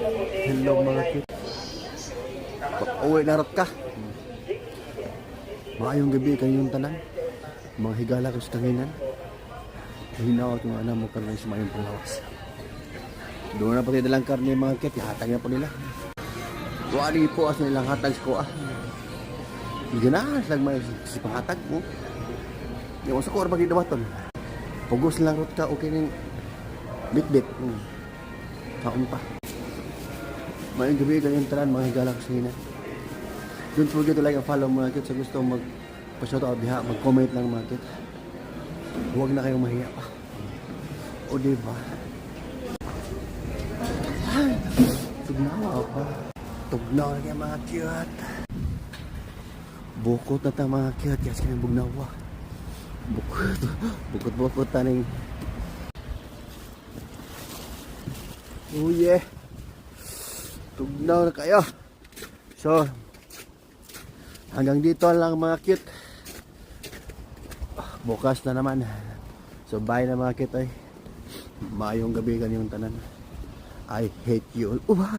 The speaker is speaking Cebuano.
Hello, mga cute. Uwi na rot ka. Maayong gabi kayong tanan. Mga higala ko sa kanginan. Hinaw at mga anak mo karon sa mayong panglawas. Doon na pati dalang karne, mga cute. Ihatag na po nila. Wari po as nilang hatag sa kuha. Ganahan sila may si panghatag mo. Yung sa kuha pag dawaton. Pugos lang rot ka, okay ning bit-bit. Kaon pa. Maayong gabi kayong tanan, mga higala ko sa hinan. Don't forget to like and follow, mga cute. Sa gusto mag pa-shoutout diha, mag-comment lang, mga cute. Huwag na kayong mahiya pa. O, diba? Ay, tugnaw pa. Tugnaw na kaya, mga cute. Bukot na ta, mga cute. Kaya kami bugnawa. Bukot. Bukot bukot taning. Oh yeah. Tugnaw na kayo. So, hanggang dito lang, mga cute. Bukas na naman. So, bye na, mga cute ay. Maayong gabi kanyong tanan. I hate you all. Uba!